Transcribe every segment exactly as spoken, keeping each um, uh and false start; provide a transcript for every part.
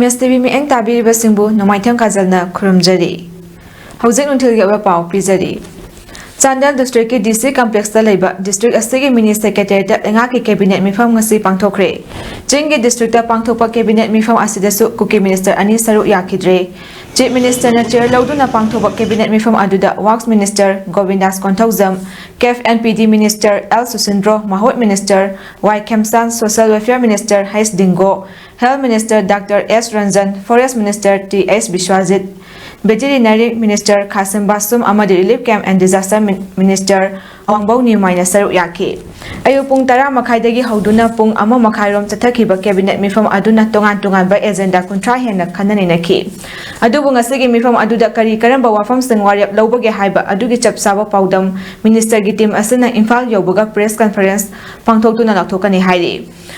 ꯃꯦꯁ TV ꯃꯤꯠꯌꯦꯡ ꯇꯥꯕꯤꯔꯤꯕꯁꯤꯡꯕꯨ ꯅꯣꯡꯃꯥꯏꯊꯦꯝ ꯀꯥꯖꯜꯅ ꯈꯨꯔꯨꯝꯖꯔꯤ꯫ ꯍꯧꯖꯤꯛ ꯅꯨꯡꯊꯤꯜꯒꯤ ꯑꯣꯏꯕ ꯄꯥꯎ ꯄꯤꯖꯔꯤ꯫ ꯆꯥꯟꯗꯦꯜ district ꯀꯤ DC complex ꯇ ꯂꯩꯕ district ꯑꯁꯤꯒꯤ mini secretariat ꯇ ꯂꯩꯉꯥꯛꯀꯤ cabinet ꯃꯤꯐꯝ ꯉꯁꯤ ꯄꯥꯡꯊꯣꯛꯈ꯭ꯔꯦ꯫ ꯆꯤꯡꯒꯤ district ꯇ ꯄꯥꯡꯊꯣꯛꯄ cabinet ꯃꯤꯐꯝ ꯑꯁꯤꯗꯁꯨ ꯀꯨꯀꯤ minister ꯑꯅꯤ ꯁꯔꯨꯛ ꯌꯥꯈꯤꯗ꯭ꯔꯦ꯫ Chief minister ꯅ chair ꯂꯧꯗꯨꯅ ꯄꯥꯡꯊꯣꯛꯄ cabinet ꯃꯤꯐꯝ ꯑꯗꯨꯗ Works minister Gobindas Konthoujam, CAF and PD minister L Susindro, ꯃꯍꯨꯠ minister Y Khemchand, social welfare minister Heis Dingo, health minister doctor S Ranjan, forest minister T H Biswajit, veterinary minister Khashim Vashum ꯑꯃꯗꯤ relief camp and disaster minister ꯋꯥꯡꯕꯧ ꯅꯤꯃꯥꯏꯅ ꯁꯔꯨꯛ ꯌꯥꯈꯤ꯫ ꯑꯌꯨꯛ ꯄꯨꯡ ꯇꯔꯥ ꯃꯈꯥꯏꯗꯒꯤ ꯍꯧꯗꯨꯅ ꯄꯨꯡ ꯑꯃ ꯃꯈꯥꯏꯔꯣꯝ ꯆꯠꯊꯈꯤꯕ cabinet ꯃꯤꯐꯝ ꯑꯗꯨꯅ ꯇꯣꯉꯥꯟ ꯇꯣꯉꯥꯟꯕ agenda ꯀꯨꯟꯊ꯭ꯔꯥ ꯍꯦꯟꯅ ꯈꯟꯅ ꯅꯩꯅꯈꯤ꯫ ꯑꯗꯨꯕꯨ ꯉꯁꯤꯒꯤ ꯃꯤꯐꯝ ꯑꯗꯨꯗ ꯀꯔꯤ ꯀꯔꯝꯕ ꯋꯥꯐꯝꯁꯤꯡ ꯋꯥꯔꯦꯞ ꯂꯧꯕꯒꯦ ꯍꯥꯏꯕ ꯑꯗꯨꯒꯤ ꯆꯞ ꯆꯥꯕ ꯄꯥꯎꯗꯝ minister ꯒꯤ team ꯑꯁꯤꯅ ꯏꯝꯐꯥꯜ ꯌꯧꯕꯒ press conference ꯄꯥꯡꯊꯣꯛꯇꯨꯅ ꯂꯥꯎꯊꯣꯛꯀꯅꯤ ꯍꯥꯏꯔꯤ꯫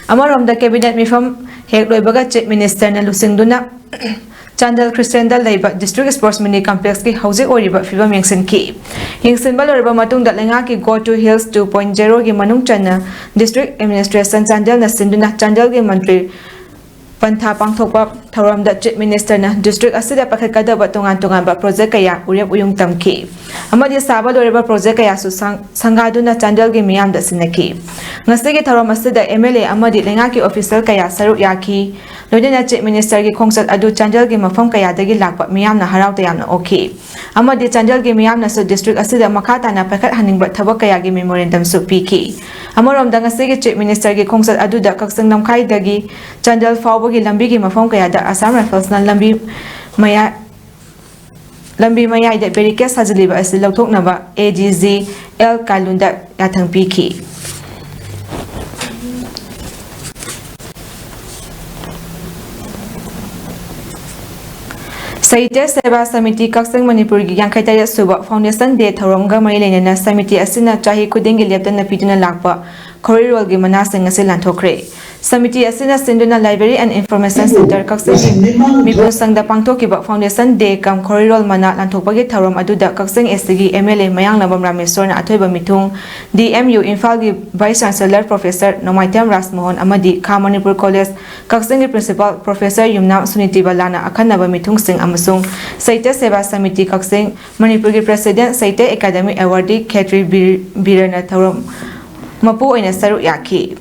ꯑꯃꯔꯣꯝꯗ cabinet ꯃꯤꯐꯝ ꯍꯦꯛ ꯂꯣꯏꯕꯒ Chief minister ꯅ ꯂꯨꯆꯤꯡꯗꯨꯅ ꯆꯥꯟꯗꯦꯜ ꯈ꯭ꯔꯤꯁꯇꯦꯟꯗ ꯂꯩꯕ district sports mini complex ꯀꯤ ꯍꯧꯖꯤꯛ ꯑꯣꯏꯔꯤꯕ ꯐꯤꯕꯝ ꯌꯦꯡꯁꯤꯟꯈꯤ꯫ ꯌꯦꯡꯁꯤꯟꯕ ꯂꯣꯏꯔꯕ ꯃꯇꯨꯡꯗ ꯂꯩꯉꯥꯛꯀꯤ Go to Hills two point zero ꯒꯤ ꯃꯅꯨꯡ ꯆꯟꯅ district administration ꯆꯥꯟꯗꯦꯜꯅ ꯁꯤꯟꯗꯨꯅ ꯆꯥꯟꯗꯦꯜꯒꯤ ꯃꯟꯇ꯭ꯔꯤ ꯄꯟꯊꯥ ꯄꯥꯡꯊꯣꯛꯄ ꯊꯧꯔꯝꯗ Chief minister ꯅ district ꯑꯁꯤꯗ ꯄꯥꯏꯈꯠꯀꯗꯕ ꯇꯣꯉꯥꯟ ꯇꯣꯉꯥꯟꯕ project ꯀꯌꯥ ꯎꯔꯦꯞ ꯎꯌꯨꯡ ꯇꯝꯈꯤ ꯑꯃꯗꯤ ꯁꯥꯕ ꯂꯣꯏꯔꯕ project ꯀꯌꯥꯁꯨ ꯁꯪ-, ꯁꯪꯒꯥꯗꯨꯅ ꯆꯥꯟꯗꯦꯜꯒꯤ ꯃꯤꯌꯥꯝꯗ ꯁꯤꯟꯅꯈꯤ꯫ ꯉꯁꯤꯒꯤ ꯊꯧꯔꯝ ꯑꯁꯤꯗ MLA ꯑꯃꯗꯤ ꯂꯩꯉꯥꯛꯀꯤ official ꯀꯌꯥ ꯁꯔꯨꯛ ꯌꯥꯈꯤ꯫ ꯂꯣꯏꯅꯅ Chief minister ꯒꯤ ꯈꯣꯡꯆꯠ ꯑꯗꯨ ꯆꯥꯟꯗꯦꯜꯒꯤ ꯃꯐꯝ ꯀꯌꯥꯗꯒꯤ ꯂꯥꯛꯄ ꯃꯤꯌꯥꯝꯅ ꯍꯔꯥꯎ ꯇꯌꯥꯝꯅ ꯑꯣꯛꯈꯤ꯫ ꯑꯃꯗꯤ ꯆꯥꯟꯗꯦꯜꯒꯤ ꯃꯤꯌꯥꯝꯅꯁꯨ district ꯑꯁꯤꯗ ꯃꯈꯥ ꯇꯥꯅ ꯄꯥꯏꯈꯠꯍꯟꯅꯤꯡꯕ ꯊꯕꯛ ꯀꯌꯥꯒꯤ memorandum ꯁꯨ ꯄꯤꯈꯤ꯫ ꯑꯃꯔꯣꯝꯗ ꯉꯁꯤꯒꯤ Chief minister ꯒꯤ ꯈꯣꯡꯆꯠ ꯑꯗꯨꯗ ꯀꯛꯆꯤꯡ ꯂꯝꯈꯥꯏꯗꯒꯤ ꯆꯥꯟꯗꯦꯜ ꯐꯥꯎꯕꯒꯤ ꯂꯝꯕꯤꯒꯤ ꯃꯐꯝ ꯀꯌꯥꯗ Assam Rifles ꯅ ꯂꯝꯕꯤ ꯃꯌꯥ-, ꯂꯝꯕꯤ ꯃꯌꯥꯏꯗ barricade ꯁꯥꯖꯤꯜꯂꯤꯕ ꯑꯁꯤ ꯂꯧꯊꯣꯛꯅꯕ ADG ꯑꯦꯜ ꯀꯥꯂꯨꯟꯗ ꯌꯥꯊꯪ ꯄꯤꯈꯤ꯫ ꯁꯥꯍꯤꯇ꯭ꯌ ꯁꯦꯕꯥ ꯁꯃꯤꯇꯤ ꯀꯛꯆꯤꯡ ꯃꯅꯤꯄꯨꯔꯒꯤ ꯌꯥꯡꯈꯩ ꯇꯔꯦꯠ ꯁꯨꯕ Foundation Day ꯊꯧꯔꯝꯒ ꯃꯔꯤ ꯂꯩꯅꯅ ꯁꯃꯤꯇꯤ ꯑꯁꯤꯅ ꯆꯍꯤ ꯈꯨꯗꯤꯡꯒꯤ ꯂꯦꯞꯇꯅ ꯄꯤꯗꯨꯅ ꯂꯥꯛꯄ ꯈꯣꯔꯤꯔꯣꯜꯒꯤ ꯃꯅꯥꯁꯤꯡ ꯑꯁꯤ ꯂꯥꯟꯊꯣꯛꯈ꯭ꯔꯦ꯫ ꯁꯃꯤꯇꯤ ꯑꯁꯤꯅ ꯁꯤꯟꯗꯨꯅ Library and Information Centre ꯀꯛꯆꯤꯡꯒꯤ ꯃꯤꯄꯨꯝ ꯁꯪꯗ ꯄꯥꯡꯊꯣꯛꯈꯤꯕ Foundation Day cum ꯈꯣꯔꯤꯔꯣꯜ ꯃꯅꯥ ꯂꯥꯟꯊꯣꯛꯄꯒꯤ ꯊꯧꯔꯝ ꯑꯗꯨꯗ ꯀꯛꯆꯤꯡ ꯑꯦꯁ ꯁꯤꯒꯤ ꯑꯦꯝ ꯑꯦꯜ ꯑꯦ ꯃꯌꯥꯡꯂꯝꯕꯝ ꯔꯥꯃꯦꯁꯣꯔꯅ ꯑꯊꯣꯏꯕ ꯃꯤꯊꯨꯡ, ꯗꯤ ꯑꯦꯝ ꯌꯨ ꯏꯝꯐꯥꯜꯒꯤ Vice Chancellor Professor ꯅꯣꯡꯃꯥꯏꯊꯦꯝ ꯔꯥꯖꯃꯣꯍꯟ ꯑꯃꯗꯤ ꯈꯥ ꯃꯅꯤꯄꯨꯔ ꯀꯣꯂꯦꯖ ꯀꯛꯆꯤꯡꯒꯤ Principal Professor ꯌꯨꯝꯅꯥꯝ ꯁꯨꯅꯤꯇꯤ ꯕꯂꯥꯅ ꯑꯈꯟꯅꯕ ꯃꯤꯊꯨꯡꯁꯤꯡ ꯑꯃꯁꯨꯡ ꯁꯥꯍꯤꯇ꯭ꯌ ꯁꯦꯕꯥ ꯁꯃꯤꯇꯤ ꯀꯛꯆꯤꯡ ꯃꯅꯤꯄꯨꯔꯒꯤ President ꯁꯥꯍꯤꯇ꯭ꯌ ꯑꯦꯀꯥꯗꯃꯤ Awardee ꯈꯦꯇ꯭ꯔꯤ ꯕꯤꯔ-, ꯕꯤꯔꯅ ꯊꯧꯔꯝ ꯃꯄꯨ ꯑꯣꯏꯅ ꯁꯔꯨꯛ ꯌꯥꯈꯤ꯫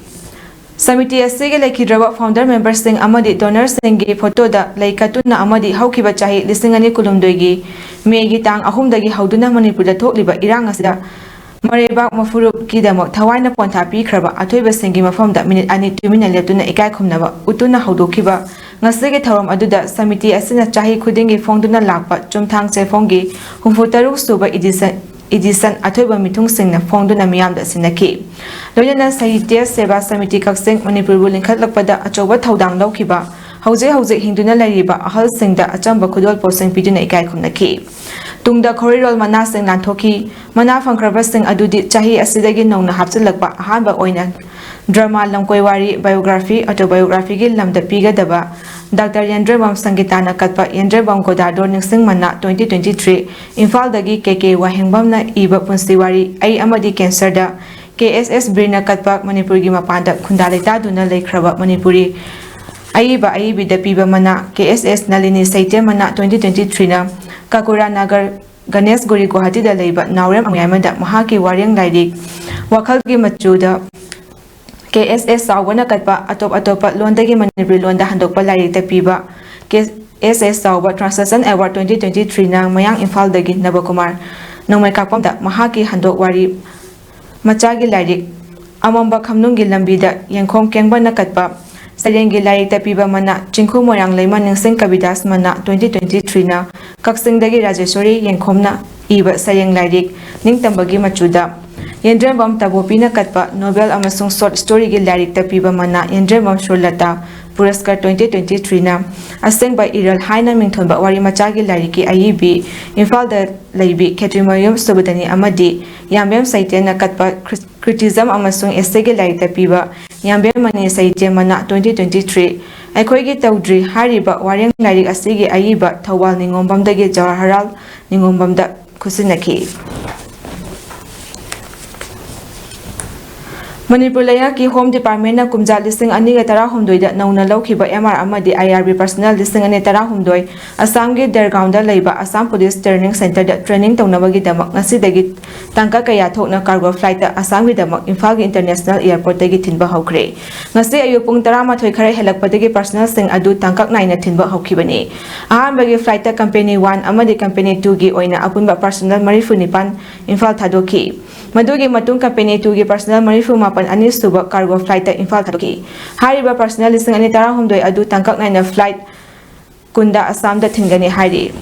ꯁꯃꯤꯇꯤ ꯑꯁꯤꯒꯤ ꯂꯩꯈꯤꯗ꯭ꯔꯕ founder memberꯁꯤꯡ ꯑꯃꯗꯤ donorꯁꯤꯡꯒꯤ ꯐꯣꯇꯣꯗ ꯂꯩ ꯀꯠꯇꯨꯅ ꯑꯃꯗꯤ ꯍꯧꯈꯤꯕ ꯆꯍꯤ ꯂꯤꯁꯤꯡ ꯑꯅꯤ ꯀꯨꯟꯍꯨꯝꯗꯣꯏꯒꯤ ꯃꯦꯒꯤ ꯇꯥꯡ ꯑꯍꯨꯝꯗꯒꯤ ꯍꯧꯗꯨꯅ ꯃꯅꯤꯄꯨꯔꯗ ꯊꯣꯛꯂꯤꯕ ꯏꯔꯥꯡ ꯑꯁꯤꯗ ꯃꯔꯩꯕꯥꯛ ꯃꯐꯨꯔꯨꯞꯀꯤꯗꯃꯛ ꯊꯋꯥꯏꯅ ꯄꯣꯟꯊꯥ ꯄꯤꯈ꯭ꯔꯕ ꯑꯊꯣꯏꯕꯁꯤꯡꯒꯤ ꯃꯐꯝꯗ ꯃꯤꯅꯤꯠ ꯑꯅꯤ ꯇꯨꯃꯤꯟꯅ ꯂꯦꯞꯇꯨꯅ ꯏꯀꯥꯏ ꯈꯨꯝꯅꯕ ꯎꯠꯇꯨꯅ ꯍꯧꯗꯣꯛꯈꯤꯕ ꯉꯁꯤꯒꯤ ꯊꯧꯔꯝ ꯑꯗꯨꯗ ꯁꯃꯤꯇꯤ ꯑꯁꯤꯅ ꯆꯍꯤ ꯈꯨꯗꯤꯡꯒꯤ ꯐꯣꯡꯗꯨꯅ ꯂꯥꯛꯄ ꯆꯨꯝꯊꯥꯡ ꯆꯦꯐꯣꯡꯒꯤ ꯍꯨꯝꯐꯨ ꯇꯔꯨꯛ ꯁꯨꯕ edition, edition ꯑꯊꯣꯏꯕ ꯃꯤꯊꯨꯡꯁꯤꯡꯅ ꯐꯣꯡꯗꯨꯅ ꯃꯤꯌꯥꯝꯗ ꯁꯤꯟꯅꯈꯤ꯫ ꯂꯣꯏꯅꯅ ꯁꯥꯍꯤꯇ꯭ꯌ ꯁꯦꯕꯥ ꯁꯃꯤꯇꯤ ꯀꯛꯆꯤꯡ ꯃꯅꯤꯄꯨꯔꯕꯨ ꯂꯤꯡꯈꯠꯂꯛꯄꯗ ꯑꯆꯧꯕ ꯊꯧꯗꯥꯡ ꯂꯧꯈꯤꯕ ꯍꯧꯖꯤꯛ ꯍꯧꯖꯤꯛ ꯍꯤꯡꯗꯨꯅ ꯂꯩꯔꯤꯕ ꯑꯍꯜꯁꯤꯡꯗ ꯑꯆꯝꯕ ꯈꯨꯗꯣꯜꯄꯣꯠꯁꯤꯡ ꯄꯤꯗꯨꯅ ꯏꯀꯥꯏ ꯈꯨꯝꯅꯈꯤ꯫ ꯇꯨꯡꯗ ꯈꯣꯔꯤꯔꯣꯜ ꯃꯅꯥꯁꯤꯡ ꯂꯥꯟꯊꯣꯛꯈꯤ꯫ ꯃꯅꯥ ꯐꯪꯈ꯭ꯔꯕꯁꯤꯡ ꯑꯗꯨꯗꯤ ꯆꯍꯤ ꯑꯁꯤꯗꯒꯤ ꯅꯧꯅ ꯍꯥꯞꯆꯤꯜꯂꯛꯄ ꯑꯍꯥꯟꯕ ꯑꯣꯏꯅ drama, ꯂꯝꯀꯣꯏ ꯋꯥꯔꯤ, biography, autobiographyꯒꯤ ꯂꯝꯗ ꯄꯤꯒꯗꯕ ꯗꯥꯛꯇꯔ ꯌꯦꯟꯗ꯭ꯔꯦꯝꯕꯝ ꯁꯪꯒꯤꯇꯥꯅ ꯀꯠꯄ ꯌꯦꯟꯗ꯭ꯔꯦꯝꯕꯝ ꯒꯣꯗꯥꯗꯣ ꯅꯤꯡꯁꯤꯡ ꯃꯅꯥ twenty twenty-three, ꯏꯝꯐꯥꯜꯗꯒꯤ ꯀꯦ ꯀꯦ ꯋꯥꯍꯦꯡꯕꯝꯅ ꯏꯕ ꯄꯨꯟꯁꯤ ꯋꯥꯔꯤ ꯑꯩ ꯑꯃꯗꯤ cancerꯗ ꯀꯦ ꯑꯦꯁ ꯑꯦꯁ ꯕꯤꯔꯅ ꯀꯠꯄ ꯃꯅꯤꯄꯨꯔꯒꯤ ꯃꯄꯥꯟꯗ ꯈꯨꯟꯗꯥ ꯂꯩꯇꯥꯗꯨꯅ ꯂꯩꯈ꯭ꯔꯕ ꯃꯅꯤꯄꯨꯔꯤ ꯑꯏꯕ ꯑꯏꯕꯤꯗ ꯄꯤꯕ ꯃꯅꯥ ꯀꯦ ꯑꯦꯁ ꯑꯦꯁ ꯅꯂꯤꯅꯤ ꯁꯥꯍꯤꯇ꯭ꯌ ꯃꯅꯥ twenty twenty-threeꯅ ꯀꯥꯀꯨꯔꯥ ꯅꯒꯔ ꯒꯅꯦꯁ ꯒꯨꯔꯤ ꯒꯨꯋꯥꯍꯥꯇꯤꯗ ꯂꯩꯕ ꯅꯥꯎꯔꯦꯝ ꯑꯃꯌꯥꯏꯃꯗ ꯃꯍꯥꯛꯀꯤ ꯋꯥꯔꯦꯡ ꯂꯥꯏꯔꯤꯛ ꯋꯥꯈꯜꯒꯤ ꯃꯆꯨꯗ ꯀꯦ ꯑꯦꯁ ꯑꯦꯁ ꯆꯥꯎꯕꯅ ꯀꯠꯄ ꯑꯇꯣꯞ ꯑꯇꯣꯞꯄ ꯂꯣꯟꯗꯒꯤ ꯃꯅꯤꯄꯨꯔꯤ ꯂꯣꯟꯗ ꯍꯟꯗꯣꯛꯄ ꯂꯥꯏꯔꯤꯛꯇ ꯄꯤꯕ ꯀꯦ ꯑꯦꯁ ꯑꯦꯁ ꯆꯥꯎꯕ Translation Award twenty twenty-threeꯅ ꯃꯌꯥꯡ ꯏꯝꯐꯥꯜꯗꯒꯤ ꯅꯕꯀꯨꯃꯥꯔ ꯅꯣꯡꯃꯩꯀꯥꯛꯄꯝꯗ ꯃꯍꯥꯛꯀꯤ ꯍꯟꯗꯣꯛ ꯋꯥꯔꯤ ꯃꯆꯥꯒꯤ ꯂꯥꯏꯔꯤꯛ ꯑꯃꯝꯕ ꯈꯝꯅꯨꯡꯒꯤ ꯂꯝꯕꯤꯗ ꯌꯦꯡꯈꯣꯝ ꯀꯦꯡꯕꯅ ꯀꯠꯄ ꯁꯩꯔꯦꯡꯒꯤ ꯂꯥꯏꯔꯤꯛꯇ ꯄꯤꯕ ꯃꯅꯥ ꯆꯤꯡꯈꯨ ꯃꯣꯏꯔꯥꯡ ꯂꯩꯃ ꯅꯤꯡꯁꯤꯡ ꯀꯕꯤꯗꯥꯁ ꯃꯅꯥ twenty twenty-threeꯅ ꯀꯛꯆꯤꯡꯗꯒꯤ ꯔꯥꯖꯦꯁꯣꯔꯤ ꯌꯦꯡꯈꯣꯝꯅ ꯏꯕ ꯁꯩꯔꯦꯡ ꯂꯥꯏꯔꯤꯛ ꯅꯤꯡꯇꯝꯕꯒꯤ ꯃꯆꯨꯗ ꯌꯦꯟꯗ꯭ꯔꯦꯝꯕꯝ ꯇꯥꯕꯣꯄꯤꯅ ꯀꯠꯄ novel ꯑꯃꯁꯨꯡ short storyꯒꯤ ꯂꯥꯏꯔꯤꯛꯇ ꯄꯤꯕ ꯃꯅꯥ ꯌꯦꯟꯗ꯭ꯔꯦꯝꯕꯝ ꯁꯨꯔꯂꯇꯥ ꯄꯨꯔꯁꯀꯔ twenty twenty-threeꯅ ꯑꯁꯦꯡꯕ ꯏꯔꯜ ꯍꯥꯏꯅ ꯃꯤꯡꯊꯣꯟꯕ ꯋꯥꯔꯤ ꯃꯆꯥꯒꯤ ꯂꯥꯏꯔꯤꯛꯀꯤ ꯑꯏꯕꯤ ꯏꯝꯐꯥꯜꯗ ꯂꯩꯕꯤ ꯈꯦꯇ꯭ꯔꯤꯃꯌꯨꯝ ꯁꯨꯕꯗꯅꯤ ꯑꯃꯗꯤ ꯌꯥꯝꯕꯦꯝ ꯁꯩꯇꯦꯟꯅ ꯀꯠꯄ ꯈ꯭ꯔꯤ-, criticism ꯑꯃꯁꯨꯡ essayꯒꯤ ꯂꯥꯏꯔꯤꯛꯇ ꯄꯤꯕ ꯌꯥꯝꯕꯦꯝꯃꯅꯤ ꯁꯍꯤꯇ꯭ꯌ ꯃꯅꯥ twenty twenty-three ꯑꯩꯈꯣꯏꯒꯤ ꯇꯧꯗ꯭ꯔꯤ ꯍꯥꯏꯔꯤꯕ ꯋꯥꯔꯦꯡ ꯂꯥꯏꯔꯤꯛ ꯑꯁꯤꯒꯤ ꯑꯏꯕ ꯊꯧꯕꯥꯜ ꯅꯤꯉꯣꯝꯕꯝꯗꯒꯤ ꯖꯋꯥꯍꯔꯂꯥꯜ ꯅꯤꯉꯣꯝꯕꯝꯗ ꯈꯨꯠꯁꯤꯟꯅꯈꯤ꯫ ꯃꯅꯤꯄꯨꯔ ꯂꯩꯉꯥꯛꯀꯤ ꯍꯣꯝ ꯗꯤꯄꯥꯔꯠꯃꯦꯟꯅ ꯀꯨꯝꯖꯥ ꯂꯤꯁꯤꯡ ꯑꯅꯤꯒ ꯇꯔꯥꯍꯨꯝꯗꯣꯏꯗ ꯅꯧꯅ ꯂꯧꯈꯤꯕ M R ꯑꯃꯗꯤ I R B ꯄꯔꯁꯅꯦꯜ ꯂꯤꯁꯤꯡ ꯑꯅꯤ ꯇꯔꯥꯍꯨꯝꯗꯣꯏ ꯑꯁꯥꯝꯒꯤ ꯗꯦꯔꯒꯥꯎꯟꯗ ꯂꯩꯕ ꯑꯁꯥꯝ ꯄꯨꯂꯤꯁ ꯇ꯭ꯔꯦꯅꯤꯡ ꯁꯦꯟꯇꯔꯗ ꯇ꯭ꯔꯦꯅꯤꯡ ꯇꯧꯅꯕꯒꯤꯗꯃꯛ ꯉꯁꯤꯗꯒꯤ ꯇꯥꯡꯀꯛ ꯀꯌꯥ ꯊꯣꯛꯅ ꯀꯥꯔꯒꯣ ꯐ꯭ꯂꯥꯏꯠꯇ ꯑꯁꯥꯝꯒꯤꯗꯃꯛ ꯏꯝꯐꯥꯜꯒꯤ ꯏꯟꯇꯔꯅꯦꯁꯅꯦꯜ ꯑꯦꯌꯔꯄꯣꯔꯠꯇꯒꯤ ꯊꯤꯟꯕ ꯍꯧꯈ꯭ꯔꯦ꯫ ꯉꯁꯤ ꯑꯌꯨꯛ ꯄꯨꯡ ꯇꯔꯥꯃꯥꯊꯣꯏ ꯈꯔ ꯍꯦꯜꯂꯛꯄꯗꯒꯤ ꯄꯔꯁꯅꯦꯜꯁꯤꯡ ꯑꯗꯨ ꯇꯥꯡꯀꯛ ꯅꯥꯏꯅ ꯊꯤꯟꯕ ꯍꯧꯈꯤꯕꯅꯤ꯫ ꯑꯍꯥꯟꯕꯒꯤ ꯐ꯭ꯂꯥꯏꯠꯇ ꯀꯝꯄꯦꯅꯤ ꯋꯥꯟ ꯑꯃꯗꯤ ꯀꯝꯄꯦꯅꯤ ꯇꯨꯒꯤ ꯑꯣꯏꯅ ꯑꯄꯨꯟꯕ ꯄꯔꯁꯅꯦꯜ ꯃꯔꯤꯐꯨ ꯅꯤꯄꯥꯟ ꯏꯝꯐꯥꯜ ꯊꯥꯗꯣꯛꯈꯤ꯫ ꯃꯗꯨꯒꯤ ꯃꯇꯨꯡ ꯀꯝꯄꯦꯅꯤ ꯇꯨꯒꯤ ꯄꯔꯁꯅꯦꯜ ꯃꯔꯤꯐꯨ ꯃꯥꯄꯟ ꯑꯅꯤꯁꯨꯕ ꯀꯥꯔꯒꯣ ꯐ꯭ꯂꯥꯏꯠꯇ ꯏꯝꯐꯥꯜ ꯊꯥꯗꯣꯛꯈꯤ꯫ ꯍꯥꯏꯔꯤꯕ ꯄꯔꯁꯅꯦꯜ ꯂꯤꯁꯤꯡ ꯑꯅꯤ ꯇꯔꯥꯍꯨꯝꯗꯣꯏ ꯑꯗꯨ ꯇꯥꯡꯀꯛ ꯅꯥꯏꯅ ꯐ꯭ꯂꯥꯏꯠ ꯀꯨꯟꯗ ꯑꯁꯥꯝꯗ ꯊꯤꯟꯒꯅꯤ ꯍꯥꯏꯔꯤ꯫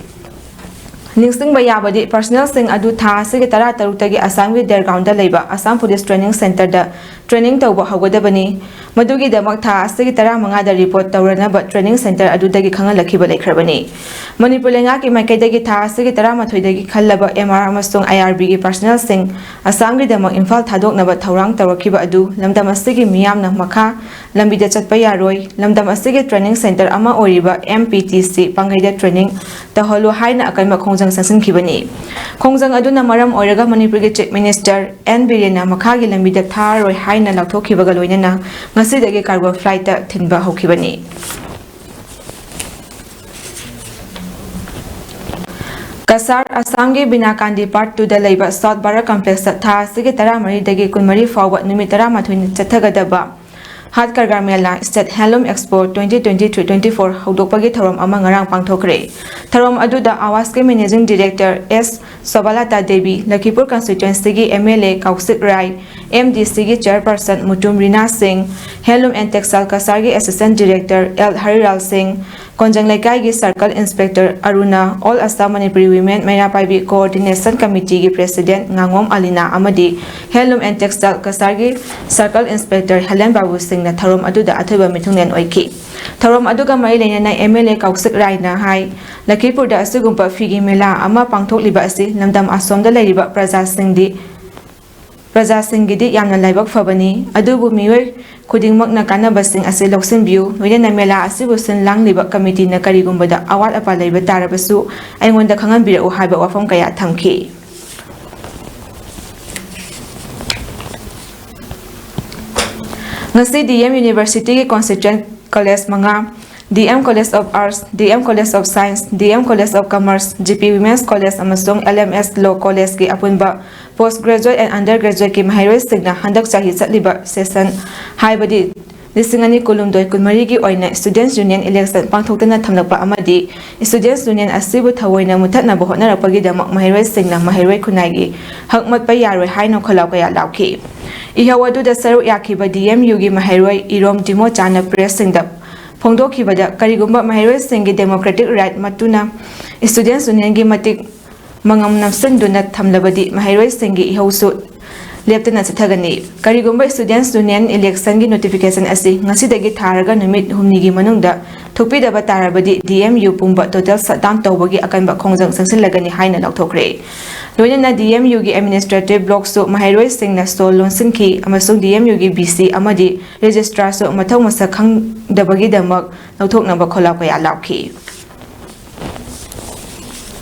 ꯅꯤꯡꯁꯤꯡꯕ ꯌꯥꯕꯗꯤ, ꯄꯔꯁꯅꯦꯜꯁꯤꯡ ꯑꯗꯨ ꯊꯥ ꯑꯁꯤꯒꯤ ꯇꯔꯥꯇꯔꯨꯛꯇꯒꯤ ꯑꯁꯥꯝꯒꯤ ꯗꯦꯔꯒꯥꯎꯟꯗ ꯂꯩꯕ ꯑꯁꯥꯝ ꯄꯨꯂꯤꯁ ꯇ꯭ꯔꯦꯅꯤꯡ ꯁꯦꯟꯇꯔꯗ ꯇ꯭ꯔꯦꯅꯤꯡ ꯇꯧꯕ ꯍꯧꯒꯗꯕꯅꯤ꯫ ꯃꯗꯨꯒꯤꯗꯃꯛ ꯊꯥ ꯑꯁꯤꯒꯤ ꯇꯔꯥꯃꯉꯥꯗ ꯔꯤꯄꯣꯔꯠ ꯇꯧꯔꯅꯕ ꯇ꯭ꯔꯦꯅꯤꯡ ꯁꯦꯟꯇꯔ ꯑꯗꯨꯗꯒꯤ ꯈꯪꯍꯜꯂꯛꯈꯤꯕ ꯂꯩꯈ꯭ꯔꯕꯅꯤ꯫ ꯃꯅꯤꯄꯨꯔ ꯂꯩꯉꯥꯛꯀꯤ ꯃꯥꯏꯀꯩꯗꯒꯤ ꯊꯥ ꯑꯁꯤꯒꯤ ꯇꯔꯥꯃꯥꯊꯣꯏꯗꯒꯤ ꯈꯜꯂꯕ M R ꯑꯃꯁꯨꯡ I R B ꯒꯤ ꯄꯔꯁꯅꯦꯜꯁꯤꯡ ꯑꯁꯥꯝꯒꯤꯗꯃꯛ ꯏꯝꯐꯥꯜ ꯊꯥꯗꯣꯛꯅꯕ ꯊꯧꯔꯥꯡ ꯇꯧꯔꯛꯈꯤꯕ ꯑꯗꯨ ꯂꯝꯗꯝ ꯑꯁꯤꯒꯤ ꯃꯤꯌꯥꯝꯅ ꯃꯈꯥ ꯂꯝꯕꯤꯗ ꯆꯠꯄ ꯌꯥꯔꯣꯏ꯫ ꯂꯝꯗꯝ ꯑꯁꯤꯒꯤ ꯇ꯭ꯔꯦꯅꯤꯡ ꯁꯦꯟꯇꯔ ꯑꯃ ꯑꯣꯏꯔꯤꯕ M P T C ꯄꯥꯡꯒꯩꯗ ꯇ꯭ꯔꯦꯅꯤꯡ ꯇꯧꯍꯜꯂꯨ ꯍꯥꯏꯅ ꯑꯀꯟꯕ ꯈꯣꯡꯖꯪ ꯆꯪꯁꯤꯟꯈꯤꯕꯅꯤ꯫ ꯈꯣꯡꯖꯪ ꯑꯗꯨꯅ ꯃꯔꯝ ꯑꯣꯏꯔꯒ ꯃꯅꯤꯄꯨꯔꯒꯤ ꯆꯤꯐ ꯃꯤꯅꯤꯁꯇꯔ ꯑꯦꯟ ꯕꯤꯔꯦꯟꯅ ꯃꯈꯥꯒꯤ ꯂꯝꯕꯤꯗ ꯊꯥꯔꯔꯣꯏ ꯍꯥꯏꯅ ꯂꯥꯎꯊꯣꯛꯈꯤꯕꯒ ꯂꯣꯏꯅꯅ ꯉꯁꯤꯗꯒꯤ ꯀꯥꯔꯒꯣ ꯐ꯭ꯂꯥꯏꯠꯇ ꯊꯤꯟꯕ ꯍꯧꯈꯤꯕꯅꯤ꯫ ꯀꯁꯥꯔ, ꯑꯁꯥꯝꯒꯤ ꯕꯤꯅꯥꯀꯥꯟꯗꯤ ꯄꯥꯔꯠ ꯇꯨꯗ ꯂꯩꯕ ꯁꯥꯎꯠ ꯕꯥꯔꯥ ꯀꯝꯄ꯭ꯂꯦꯛꯁꯇ ꯊꯥ ꯑꯁꯤꯒꯤ ꯇꯔꯥꯃꯔꯤꯗꯒꯤ ꯀꯨꯟꯃꯔꯤ ꯐꯥꯎꯕ ꯅꯨꯃꯤꯠ ꯇꯔꯥꯃꯥꯊꯣꯏꯅꯤ ꯆꯠꯊꯒꯗꯕ Haat Kargar Mela, state handloom expo twenty twenty-three twenty-four ꯍꯧꯗꯣꯛꯄꯒꯤ ꯊꯧꯔꯝ ꯑꯃ ꯉꯔꯥꯡ ꯄꯥꯡꯊꯣꯛꯈ꯭ꯔꯦ꯫ ꯊꯧꯔꯝ ꯑꯗꯨꯗ ꯑꯋꯥꯁꯀꯤ managing director S Sobhalata Devi, Lakhipur ꯀꯟꯁꯇꯤꯇ꯭ꯋꯦꯟꯁꯤꯒꯤ M L A Kaushik Rai, M D Cꯒꯤ chairperson Mutum Rina Singh, handloom and textile ꯀꯁꯥꯔꯒꯤ assistant director L Harilal Singh, Konjang ꯂꯩꯀꯥꯏꯒꯤ circle inspector Aruna, all Assam Manipuri women Meira Paibi coordination ꯀꯃꯤꯇꯤꯒꯤ ꯄ꯭ꯔꯦꯁꯤꯗꯦꯟ ꯉꯥꯉꯣꯝ ꯑꯂꯤꯅꯥ ꯑꯃꯗꯤ ꯍꯦꯟꯂꯨꯝ ꯑꯦꯟ ꯇꯦꯛꯁꯇꯥꯏꯜ ꯀꯁꯥꯔꯒꯤ ꯁꯔꯀꯜ ꯏꯟꯁꯄꯦꯛꯇꯔ ꯍꯦꯂꯦꯟ ꯕꯥꯕꯨ ꯁꯤꯡꯅ ꯊꯧꯔꯝ ꯑꯗꯨꯗ ꯑꯊꯣꯏꯕ ꯃꯤꯊꯨꯡꯂꯦꯟ ꯑꯣꯏꯈꯤ꯫ ꯊꯧꯔꯝ ꯑꯗꯨꯒ ꯃꯔꯤ ꯂꯩꯅꯅ M L A ꯀꯥꯎꯁꯤꯛ ꯔꯥꯏꯅ ꯍꯥꯏ, ꯂꯈꯤꯄꯨꯔꯗ ꯑꯁꯤꯒꯨꯝꯕ ꯐꯤꯒꯤ ꯃꯦꯂꯥ ꯑꯃ ꯄꯥꯡꯊꯣꯛꯂꯤꯕ ꯑꯁꯤ ꯂꯝꯗꯝ ꯑꯁꯣꯝꯗ ꯂꯩꯔꯤꯕ ꯄ꯭ꯔꯖꯥꯁꯤꯡꯗꯤ ꯄ꯭ꯔꯖꯥꯁꯤꯡꯒꯤꯗꯤ ꯌꯥꯝꯅ ꯂꯥꯏꯕꯛ ꯐꯕꯅꯤ, ꯑꯗꯨꯕꯨ ꯃꯤꯑꯣꯏ ꯈꯨꯗꯤꯡꯃꯛꯅ ꯀꯥꯟꯅꯕꯁꯤꯡ ꯑꯁꯤ ꯂꯧꯁꯤꯟꯕꯤꯌꯨ꯫ ꯂꯣꯏꯅꯅ ꯃꯦꯂꯥ ꯑꯁꯤꯕꯨ ꯁꯤꯟ ꯂꯥꯡꯂꯤꯕ ꯀꯃꯤꯇꯤꯅ ꯀꯔꯤꯒꯨꯝꯕꯗ ꯑꯋꯥꯠ ꯑꯄꯥ ꯂꯩꯕ ꯇꯥꯔꯕꯁꯨ ꯑꯩꯉꯣꯟꯗ ꯈꯪꯍꯟꯕꯤꯔꯛꯎ ꯍꯥꯏꯕ ꯋꯥꯐꯝ ꯀꯌꯥ ꯊꯝꯈꯤ꯫ ꯉꯁꯤ D M Universityꯒꯤ constituent college ꯃꯉꯥ, D M College of Arts, D M College of Science, D M College of Commerce, G P Women's College ꯑꯃꯁꯨꯡ L M S Law Collegeꯀꯤ ꯑꯄꯨꯟꯕ post graduate and undergraduateꯀꯤ ꯃꯍꯩꯔꯣꯏꯁꯤꯡꯅ ꯍꯟꯗꯛ ꯆꯍꯤ ꯆꯠꯂꯤꯕ session, ꯍꯥꯏꯕꯗꯤ ꯂꯤꯁꯤꯡ ꯑꯅꯤ ꯀꯨꯟꯍꯨꯝꯗꯣꯏ ꯀꯨꯟꯃꯔꯤꯒꯤ ꯑꯣꯏꯅ Students Union election ꯄꯥꯡꯊꯣꯛꯇꯨꯅ ꯊꯝꯂꯛꯄ ꯑꯃꯗꯤ Students Union ꯑꯁꯤꯕꯨ ꯊꯑꯣꯏꯅ ꯃꯨꯊꯠꯅꯕ ꯍꯣꯠꯅꯔꯛꯄꯒꯤꯗꯃꯛ ꯃꯍꯩꯔꯣꯏꯁꯤꯡꯅ ꯃꯍꯩꯔꯣꯏ ꯈꯨꯟꯅꯥꯏꯒꯤ ꯍꯛ ꯃꯠꯄ ꯌꯥꯔꯣꯏ ꯍꯥꯏꯅ ꯈꯣꯜꯂꯥꯎ ꯀꯌꯥ ꯂꯥꯎꯈꯤ꯫ ꯏꯍꯧ ꯑꯗꯨꯗ ꯁꯔꯨꯛ ꯌꯥꯈꯤꯕ D M Uꯒꯤ ꯃꯍꯩꯔꯣꯏ ꯏꯔꯣꯝ ꯇꯤꯃꯣꯆꯥꯅ pressꯁꯤꯡꯗ ꯐꯣꯡꯗꯣꯛꯈꯤꯕꯗ, ꯀꯔꯤꯒꯨꯝꯕ ꯃꯍꯩꯔꯣꯏꯁꯤꯡꯒꯤ democratic right ꯃꯇꯨꯅ Students Unionꯒꯤ ꯃꯇꯤꯛ ꯃꯉꯝ ꯅꯝꯁꯤꯟꯗꯨꯅ ꯊꯝꯂꯕꯗꯤ ꯃꯍꯩꯔꯣꯏꯁꯤꯡꯒꯤ ꯏꯍꯧꯁꯨ ꯂꯦꯞꯇꯅ ꯆꯠꯊꯒꯅꯤ꯫ ꯀꯔꯤꯒꯨꯝꯕ Students Union electionꯒꯤ notification ꯑꯁꯤ ꯉꯁꯤꯗꯒꯤ ꯊꯥꯔꯒ ꯅꯨꯃꯤꯠ ꯍꯨꯝꯅꯤꯒꯤ ꯃꯅꯨꯡꯗ ꯊꯣꯛꯄꯤꯗꯕ ꯇꯥꯔꯕꯗꯤ D M U ꯄꯨꯝꯕ total shutdown ꯇꯧꯕꯒꯤ ꯑꯀꯟꯕ ꯈꯣꯡꯖꯪ ꯆꯪꯁꯤꯜꯂꯒꯅꯤ ꯍꯥꯏꯅ ꯂꯥꯎꯊꯣꯛꯈ꯭ꯔꯦ꯫ ꯂꯣꯏꯅꯅ D M Uꯒꯤ administrative blockꯁꯨ ꯃꯍꯩꯔꯣꯏꯁꯤꯡꯅ ꯁꯣꯜ ꯂꯣꯟꯁꯤꯟꯈꯤ ꯑꯃꯁꯨꯡ D M Uꯒꯤ V C ꯑꯃꯗꯤ registrarꯁꯨ ꯃꯊꯧ ꯃꯁꯛ ꯈꯪꯗꯕꯒꯤꯗꯃꯛ ꯂꯧꯊꯣꯛꯅꯕ ꯈꯣꯜꯂꯥꯎ ꯀꯌꯥ ꯂꯥꯎꯈꯤ꯫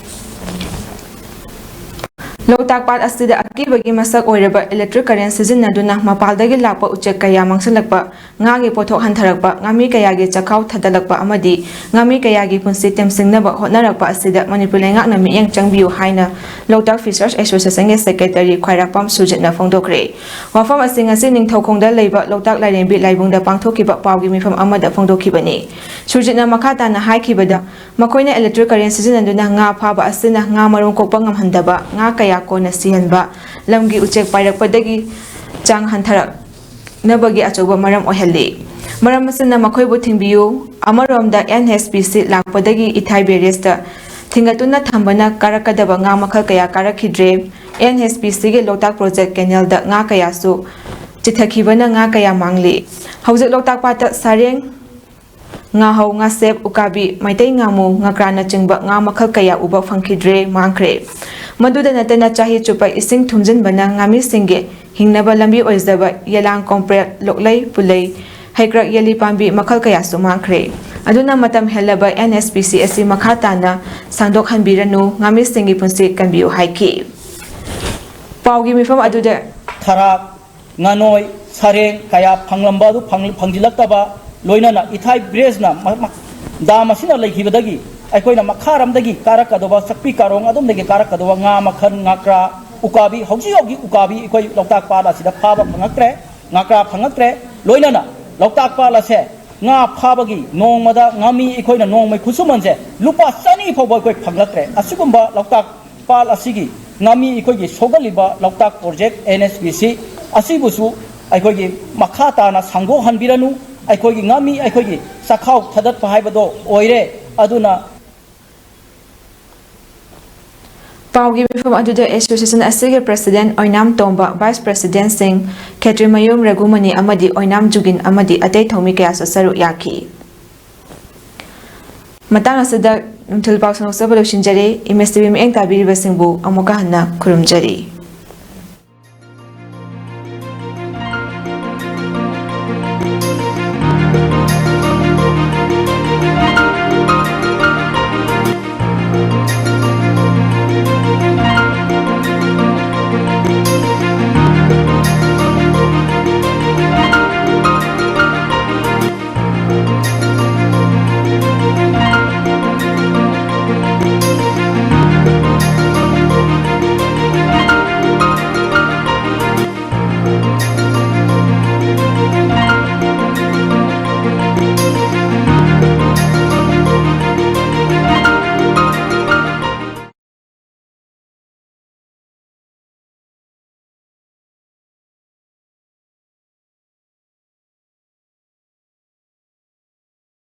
ꯂꯣꯛꯇꯥꯛ ꯄꯥꯠ ꯑꯁꯤꯗ ꯑꯀꯤꯕꯒꯤ ꯃꯁꯛ ꯑꯣꯏꯔꯕ electric current ꯁꯤꯖꯤꯟꯅꯗꯨꯅ ꯃꯄꯥꯜꯗꯒꯤ ꯂꯥꯛꯄ ꯎꯆꯦꯛ ꯀꯌꯥ ꯃꯥꯡꯁꯤꯜꯂꯛꯄ, ꯉꯥꯒꯤ ꯄꯣꯠꯊꯣꯛ ꯍꯟꯊꯔꯛꯄ, ꯉꯥꯃꯤ ꯀꯌꯥꯒꯤ ꯆꯥꯛꯈꯥꯎ ꯊꯥꯗꯠꯂꯛꯄ ꯑꯃꯗꯤ ꯉꯥꯃꯤ ꯀꯌꯥꯒꯤ ꯄꯨꯟꯁꯤ ꯇꯦꯝꯁꯤꯡꯅꯕ ꯍꯣꯠꯅꯔꯛꯄ ꯑꯁꯤꯗ ꯃꯅꯤꯄꯨꯔ ꯂꯩꯉꯥꯛꯅ ꯃꯤꯠꯌꯦꯡ ꯆꯪꯕꯤꯌꯨ ꯍꯥꯏꯅ ꯂꯣꯛꯇꯥꯛ Fishers Associationꯒꯤ secretary ꯈ꯭ꯋꯥꯏꯔꯥꯛꯄꯝ ꯁꯨꯔꯖꯤꯠꯅ ꯐꯣꯡꯗꯣꯛꯈ꯭ꯔꯦ꯫ ꯋꯥꯐꯝ ꯑꯁꯤ ꯉꯁꯤ ꯅꯤꯡꯊꯧꯈꯣꯡꯗ ꯂꯩꯕ ꯂꯣꯛꯇꯥꯛ ꯂꯥꯏꯔꯦꯝꯕꯤ ꯂꯥꯏꯕꯨꯡꯗ ꯄꯥꯡꯊꯣꯛꯈꯤꯕ ꯄꯥꯎꯒꯤ ꯃꯤꯐꯝ ꯑꯃꯗ ꯐꯣꯡꯗꯣꯛꯈꯤꯕꯅꯤ꯫ ꯁꯨꯔꯖꯤꯠꯅ ꯃꯈꯥ ꯇꯥꯅ ꯍꯥꯏꯈꯤꯕꯗ, ꯃꯈꯣꯏꯅ electric current ꯁꯤꯖꯤꯟꯅꯗꯨꯅ ꯉꯥ ꯐꯥꯕ ꯑꯁꯤꯅ ꯉꯥ ꯃꯔꯨꯝ ꯀꯣꯛꯄ ꯉꯝꯍꯟꯗꯕ, ꯉꯥ ꯀꯌꯥ ꯀꯣꯟꯅ ꯁꯤꯍꯟꯕ, ꯂꯝꯒꯤ ꯎꯆꯦꯛ ꯄꯥꯏꯔꯛꯄꯗꯒꯤ ꯆꯥꯡ ꯍꯟꯊꯔꯛꯅꯕꯒꯤ ꯑꯆꯧꯕ ꯃꯔꯝ ꯑꯣꯏꯍꯜꯂꯤ꯫ ꯃꯔꯝ ꯑꯁꯤꯅ ꯃꯈꯣꯏꯕꯨ ꯊꯤꯡꯕꯤꯌꯨ꯫ ꯑꯃꯔꯣꯝꯗ, N H P C ꯂꯥꯛꯄꯗꯒꯤ ꯏꯊꯥꯏ barrageꯇ ꯊꯤꯡꯒꯠꯇꯨꯅ ꯊꯝꯕꯅ ꯀꯥꯔꯛꯀꯗꯕ ꯉꯥ ꯃꯈꯜ ꯀꯌꯥ ꯀꯥꯔꯛꯈꯤꯗ꯭ꯔꯦ꯫ N H P Cꯒꯤ ꯂꯣꯛꯇꯥꯛ project canalꯗ ꯉꯥ ꯀꯌꯥꯁꯨ ꯆꯤꯊꯈꯤꯕꯅ ꯉꯥ ꯀꯌꯥ ꯃꯥꯡꯂꯤ꯫ ꯍꯧꯖꯤꯛ ꯂꯣꯛꯇꯥꯛ ꯄꯥꯠꯇ ꯁꯔꯦꯡ, ꯉꯥꯍꯧ, ꯉꯥꯁꯦꯞ, ꯎꯀꯥꯕꯤ, ꯃꯩꯇꯩ ꯉꯥꯃꯨ, ꯉꯀ꯭ꯔꯥꯅꯆꯤꯡꯕ ꯉꯥ ꯃꯈꯜ ꯀꯌꯥ ꯎꯕ ꯐꯪꯈꯤꯗ꯭ꯔꯦ, ꯃꯥꯡꯈ꯭ꯔꯦ꯫ ꯃꯗꯨꯗ ꯅꯠꯇꯅ ꯆꯍꯤ ꯆꯨꯞꯄ ꯏꯁꯤꯡ ꯊꯨꯝꯖꯤꯟꯕꯅ ꯉꯥꯃꯤꯁꯤꯡꯒꯤ ꯍꯤꯡꯅꯕ ꯂꯝꯕꯤ ꯑꯣꯏꯖꯕ ꯌꯦꯂꯥꯡ ꯀꯣꯝꯄ꯭ꯔꯦꯛ, ꯂꯣꯛꯂꯩ, ꯄꯨꯂꯩ, ꯍꯩꯀ꯭ꯔꯛ ꯌꯦꯜꯂꯤ ꯄꯥꯝꯕꯤ ꯃꯈꯜ ꯀꯌꯥꯁꯨ ꯃꯥꯡꯈ꯭ꯔꯦ꯫ ꯑꯗꯨꯅ ꯃꯇꯝ ꯍꯦꯜꯂꯕ ꯑꯦꯟ ꯑꯦꯁ ꯄꯤ ꯁꯤ ꯑꯁꯤ ꯃꯈꯥ ꯇꯥꯅ ꯁꯥꯡꯗꯣꯛꯍꯟꯕꯤꯔꯅꯨ, ꯉꯥꯃꯤꯁꯤꯡꯒꯤ ꯄꯨꯟꯁꯤ ꯀꯟꯕꯤꯌꯨ ꯍꯥꯏꯈꯤ꯫ ꯄꯥꯎꯒꯤ ꯃꯤꯐꯝ ꯑꯗꯨꯗ ꯊꯔꯥꯛ, ꯉꯥꯅꯣꯏ, ꯁꯔꯦꯡ ꯀꯌꯥ ꯐꯪꯂꯝꯕ ꯑꯗꯨ ꯐꯪ-, ꯐꯪꯖꯤꯜꯂꯛꯇꯕ, ꯂꯣꯏꯅꯅ ꯏꯊꯥꯏ ꯕ꯭ꯔꯦꯖꯅ ꯃ-, ꯃ-, ꯗꯥꯝ ꯑꯁꯤꯅ ꯂꯩꯈꯤꯕꯗꯒꯤ ꯑꯩꯈꯣꯏꯅ ꯃꯈꯥꯔꯣꯝꯗꯒꯤ ꯀꯥꯔꯛꯀꯗꯧꯕ, ꯆꯥꯛꯄꯤ ꯀꯥꯔꯣꯡ ꯑꯗꯣꯝꯗꯒꯤ ꯀꯥꯔꯛꯀꯗꯧꯕ ꯉꯥ ꯃꯈꯜ, ꯉꯥꯀ꯭ꯔꯥ, ꯎꯀꯥꯕꯤ, ꯍꯧꯖꯤꯛ ꯍꯧꯖꯤꯛ ꯎꯀꯥꯕꯤ ꯑꯩꯈꯣꯏ ꯂꯣꯛꯇꯥꯛ ꯄꯥꯠ ꯑꯁꯤꯗ ꯐꯥꯕ ꯐꯪꯉꯛꯇ꯭ꯔꯦ, ꯉꯥꯀ꯭ꯔꯥ ꯐꯪꯉꯛꯇ꯭ꯔꯦ꯫ ꯂꯣꯏꯅꯅ ꯂꯣꯛꯇꯥꯛ ꯄꯥꯠ ꯑꯁꯦ ꯉꯥ ꯐꯥꯕꯒꯤ ꯅꯣꯡꯃꯗ ꯉꯥꯃꯤ ꯑꯩꯈꯣꯏꯅ ꯅꯣꯡꯃꯩ ꯈꯨꯠꯁꯨꯃꯟꯁꯦ ꯂꯨꯄꯥ ꯆꯅꯤ ꯐꯥꯎꯕ ꯑꯩꯈꯣꯏ ꯐꯪꯂꯛꯇ꯭ꯔꯦ꯫ ꯑꯁꯤꯒꯨꯝꯕ ꯂꯣꯛꯇꯥꯛ ꯄꯥꯠ ꯑꯁꯤꯒꯤ ꯉꯥꯃꯤ ꯑꯩꯈꯣꯏꯒꯤ ꯁꯣꯛꯍꯜꯂꯤꯕ ꯂꯣꯛꯇꯥꯛ ꯄ꯭ꯔꯣꯖꯦꯛ ꯑꯦꯟ ꯑꯦꯁ ꯄꯤ ꯁꯤ ꯑꯁꯤꯕꯨꯁꯨ ꯑꯩꯈꯣꯏꯒꯤ ꯃꯈꯥ ꯇꯥꯅ ꯁꯥꯡꯗꯣꯛꯍꯟꯕꯤꯔꯅꯨ꯫ ꯑꯩꯈꯣꯏꯒꯤ ꯉꯥꯃꯤ ꯑꯩꯈꯣꯏꯒꯤ ꯆꯥꯛꯈꯥꯎ ꯊꯥꯗꯠꯄ ꯍꯥꯏꯕꯗꯣ ꯑꯣꯏꯔꯦ꯫ ꯑꯗꯨꯅ ꯄꯥꯎꯒꯤ ꯃꯤꯐꯝ ꯑꯗꯨꯗ ꯑꯦꯁꯣꯁꯤꯌꯦꯁꯟ ꯑꯁꯤꯒꯤ ꯄ꯭ꯔꯁꯤꯗꯦꯟꯠ ꯑꯣꯏꯅꯥꯝ ꯇꯣꯝꯕ, ꯚꯥꯏꯁ ꯄ꯭ꯔꯁꯤꯗꯦꯟꯠꯁꯤꯡ ꯈꯦꯇ꯭ꯔꯤꯃꯌꯨꯝ ꯔꯘꯨꯃꯅꯤ ꯑꯃꯗꯤ ꯑꯣꯏꯅꯥꯝ ꯖꯨꯒꯤꯟ ꯑꯃꯗꯤ ꯑꯇꯩ ꯊꯧꯃꯤ ꯀꯌꯥꯁꯨ ꯁꯔꯨꯛ ꯌꯥꯈꯤ꯫ ꯃꯇꯥꯡ ꯑꯁꯤꯗ ꯅꯨꯡꯊꯤꯜ ꯄꯥꯎ ꯁꯟꯗꯣꯛꯆꯕ ꯂꯣꯏꯁꯤꯟꯖꯔꯦ꯫ ꯑꯦꯝ ꯑꯦꯁ ꯇꯤ ꯚꯤ ꯃꯤꯠꯌꯦꯡ ꯇꯥꯕꯤꯔꯤꯕꯁꯤꯡꯕꯨ ꯑꯃꯨꯛꯀ ꯍꯟꯅ ꯈꯨꯔꯨꯝꯖꯔꯤ꯫